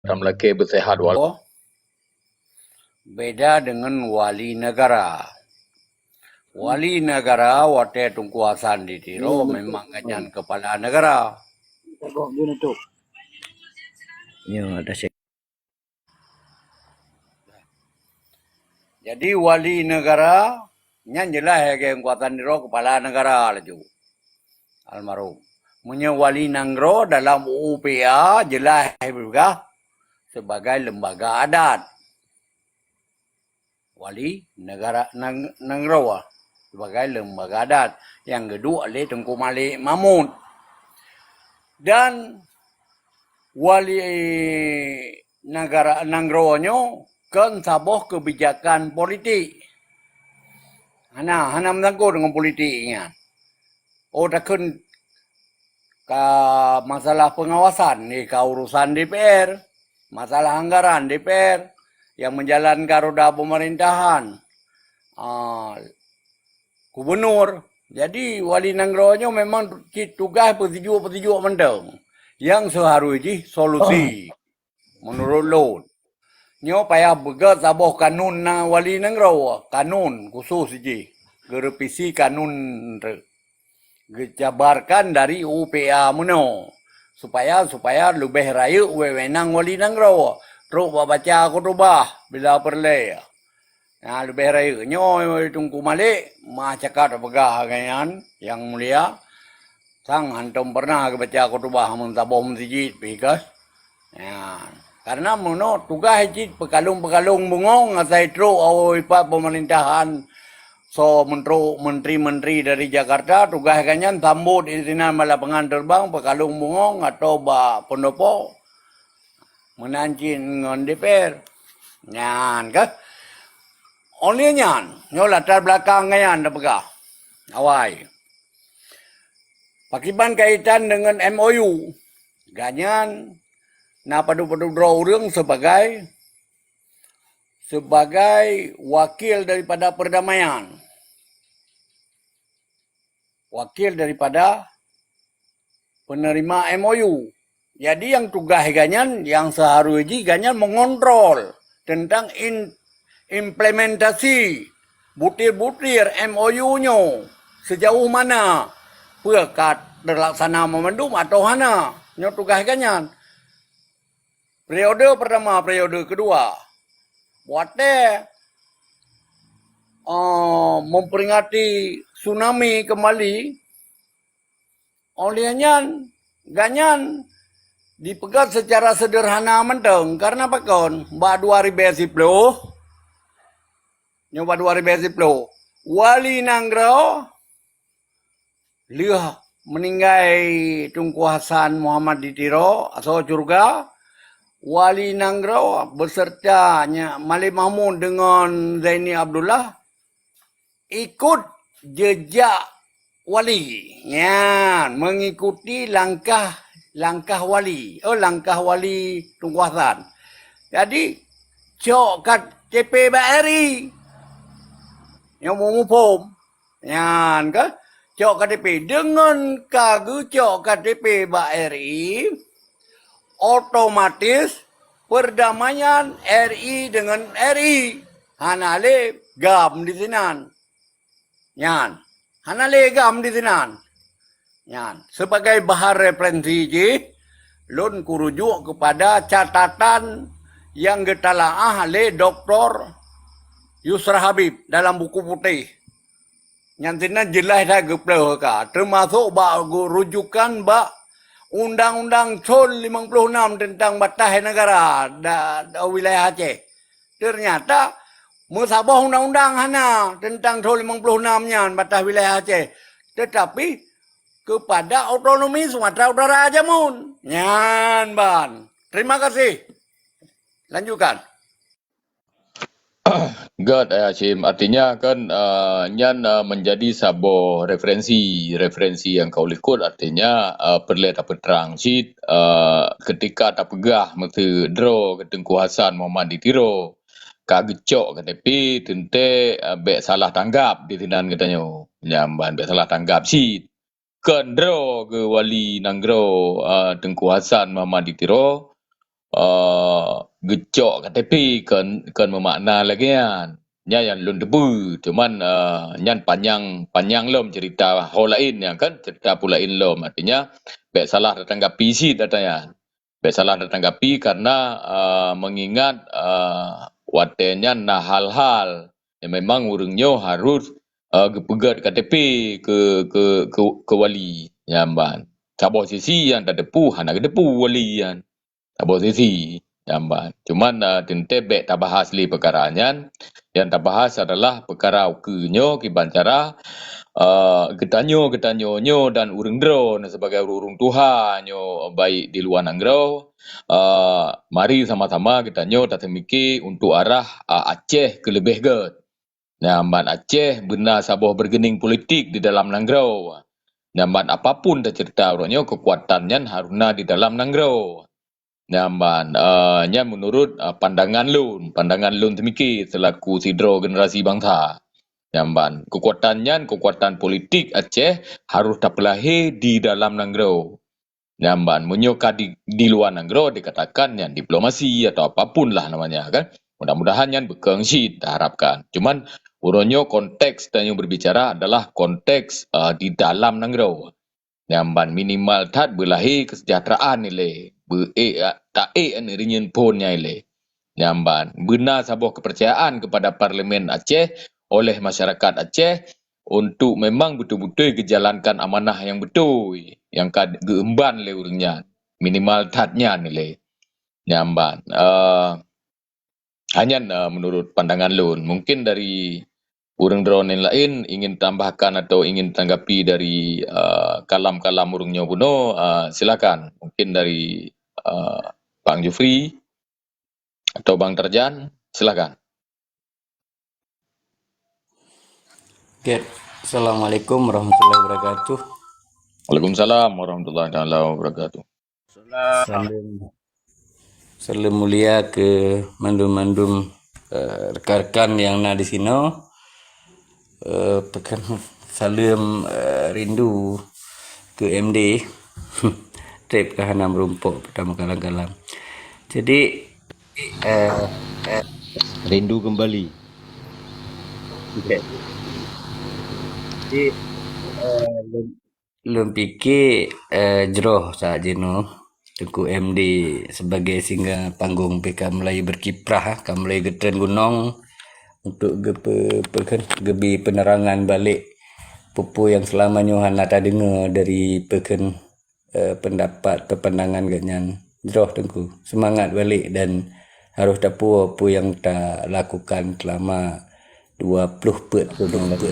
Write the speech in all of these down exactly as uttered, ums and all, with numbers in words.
Tameulakée beuseuhat wal- Oh, beda dengan wali negara. Wali negara watée Teungku Hasan di Tiro memang ganyan kepala negara. Ya, ada. Jadi wali negara nyan jeulaih lagée Teungku Hasan di Tiro kepala negara laju. Almarhum. Meunyoe wali nanggroe dalam U U P A jeulaih peugah sebagai lembaga adat. Wali negara nang-, nanggroe sebagai lembaga adat nyang geuduek lé Teungku Malik Mahmud. Dan wali negara nanggroe nyoe kon saboh keubijakan politik. Hana, hana meusangkot ngon politik nyan. Oh, takheun ka masalah pengawasan, eh, ka urusan D P R, masalah anggaran D P R yang menjalankan roda pemerintahan, ah, gubernur. Jadi, wali nanggroe nyoe memang cit tugaih peusijuek-peusijuek mantong. Yang seuharui jih solusi. Meunurot lôn, nyoe payah beugét saboh kanun na wali nanggroe, kanun khusos jih, geurevisi kanun re-, geujabarkan dari U U P A meunoe, supaya, supaya leubeh rayeuk wewenang wali nanggroe, trok bak baca khutubah bila peureulée. Nah, leubeh rayeuk nyoe Teungku Malik, ma cakap tapeugah lagée nyan, Yang Mulia. Sang hántom pernah geubaca khutubah meusaboh meuseujid pih keuh. Ya, karena meunoe tugaih cit peukalong-peukalong bungong asai trok awai pat pemerintahan. Soe meutrok menteri-menteri dari Jakarta, tugaih gobnyan sambot di sinan bak lapangan terbang, peukalong bungong atau bak pendopo. Meunan cit ngon D P R. Nyan keuh. Óh lheueh nyan, nyoe latar belakang gobnyan tapeugah. Awai. Pakiban kaitan dengan M O U, gobnyan na padub-padub droe ureuëng sebagai, sebagai wakil daripada perdamaian. Wakil daripada penerima M O U. Jadi, nyang tugaih gobnyan, nyang seuharui jih gobnyan mengontrol tentang in-, implementasi butir-butir M O U nyoe sejauh mana, peue ka terlaksana meumandum atawa hana. Nyoe tugaih gobnyan. Periode pertama, periode kedua, watée, eh, memperingati tsunami kembali, óh lheueh nyan, gobnyan dipeugét secara sederhana mantong. Karena pakon? Bak dua ribée siploh, nyoe bak dua ribée siploh, wali nanggroe lheueh meuninggai Teungku Hasan Muhammad di Tiro, asoe syeuruga, wali nanggroe beserta nya Malik Mahmud deungon Zaini Abdullah ikut jejak wali. Nyan, mengikuti langkah, langkah wali. Oh, langkah wali Teungku Hasan. Jadi, cok K T P bak R I. Nyoe muphom. Nyan keuh, cok K T P. Deungon ka geucok K T P bak R I, otomatis perdamaian R I dengan R I hana lé GAM di sinan. Nyan, hana lé GAM di sinan. Nyan, sebagai bahan referensi jih, lôn kurujuk kepada catatan nyang geutalaah lé Doktor Yusra Habib dalam buku putih. Nyan sinan jeulaih that geupeuleueh ka, teumasok bak rujukan bak Undang-Undang thon limong ploh nam teuntang bataih negara da-, da-, wilayah Aceh. Teunyata meusaboh undang-undang hana teuntang thon limong ploh nam nyan bataih wilayah Aceh, teutapi keupada otonomi Sumatera Utara jameun. Nyan ban. Terima kasih. Lanjutkan. Gét, eh, Hashim. Artinya kan, eh, nyan, eh, menjadi saboh referensi, referensi nyang ka likot. Artinya, eh, peureulée tapeutrang cit, eh, ketika tapeugah meuseu droe keu Teungku Hasan Muhammad di Tiro ka geucok K T P, teuntée, eh, bék salah tanggap di sinan geutanyoe. Nyan ban bék salah tanggap cit. Kon droe keu wali nanggroe, eh, Teungku Hasan Muhammad di Tiro, eh, geucok K T P kon, kon meumakna lagée nyan. Nyan nyang lôn teupeue, cuman, eh, nyan panyang, panyang lom cerita ho laén nyan kan, cerita peue laén lom. Artinya, bék salah tatanggapi cit ata nyan. Bék salah tatanggapi karena, eh, mengingat, eh, watée nyan na hal-hal nyang memang ureuëng nyoe harus, eh, geupeugét K T P keu, keu, keu, keu wali nyan ban. Saboh sisi nyang tateupeue hana geuteupeue wali nyan. Saboh sisi nyan ban. Cuman, eh, teuntée bék tabahas lé peukara nyan. Nyang tabahas adalah peukara ukeue nyoe kiban cara, eh, geutanyoe, geutanyoe nyoe dan ureuëng droeneuh sibagai ureuëng tuha nyoe baik di luwa nanggroe, eh, mari sama-sama geutanyoe taseumike untuk arah, eh, Aceh keu leubeh gét. Nyan ban Aceh beuna saboh bergening politik di dalam nanggroe. Nyan ban apapun taceurita uroe nyoe keukuatan nyan haruna di dalam nanggroe. Nyan ban, eh, nyan meunurut, eh, pandangan lôn, pandangan lôn seumike selaku sidroe generasi bansa. Nyan ban keukuatan nyan, keukuatan politik Aceh harus tapeulahé di dalam nanggroe. Nyan ban, meunyoe ka di, di luwa nanggroe dikatakan nyan diplomasi atau apapun lah namanya kan. Mudah-mudahan nyan beukong cit taharapkan. Cuman, uroe nyoe konteks tanyoe berbicara adalah konteks, eh, di dalam nanggroe. Nyan ban minimal that beulahé kesejahteraan ilée, beu-ék, taék aneuëk reunyeun phon nyan ilée. Nyan ban beuna saboh keupeurcayaan keupada Parlemen Aceh oleh masyarakat Aceh untuk memang beutôi-beutôi geujalankan amanah nyang beutôi nyang ka geuemban lé ureuëng nyan. Minimal that nyan ilée. Nyan ban, eh, hanya, eh, meunurut pandangan lôn. Mungkin dari ureuëng droeneuh laén ingin tambahkan atau ingin tanggapi dari, eh, kalam-kalam ureuëng nyoe bunoe, eh, silakan. Mungkin dari, eh, Bang Jufri atau Bang Tarjan, silakan. Oke, Assalamualaikum warahmatullahi wabarakatuh. Waalaikumsalam warahmatullahi taala wabarakatuh. Salam, salam mulia keu mandum-mandum, eh, rekan-rekan nyang na di sinoe. Eh, pekan saleuem, eh, rindu keu M D. Treb ka hana meurumpok peutama kalam-kalam. Jadi, eh, eh, Rindu kembali. Okey. Jadi, eh, lôn, lôn pike, eh, jroh saát jinoe Teungku M D sebagai singa panggong pih ka mulai berkiprah, ka mulai geutreun gunong untuk geupe-, peukheun, geubi penerangan balek peue-peue nyang seulama nyoe hana tadeungoe dari peukheun, eh, pendapat atau pandangan geuhnyan. Jroh Teungku, seumangat balek dan harôh tapuwoe peue nyang talakukan seulama dua ploh peuet thon nyang lalu.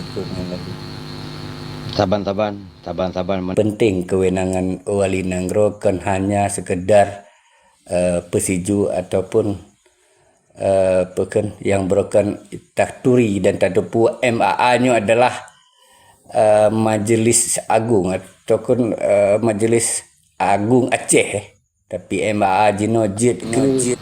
Saban-saban, saban-saban. Penting kewenangan wali nanggroe kon hanya sekedar, eh, peusiju ataupun, eh, peukheun nyang beureukan taturi dan tateupeue M A A nyoe adalah, eh, Majlis Agung ataupun, eh, Majlis Agung Aceh, eh. Tapi M A A jinoe jeuet keu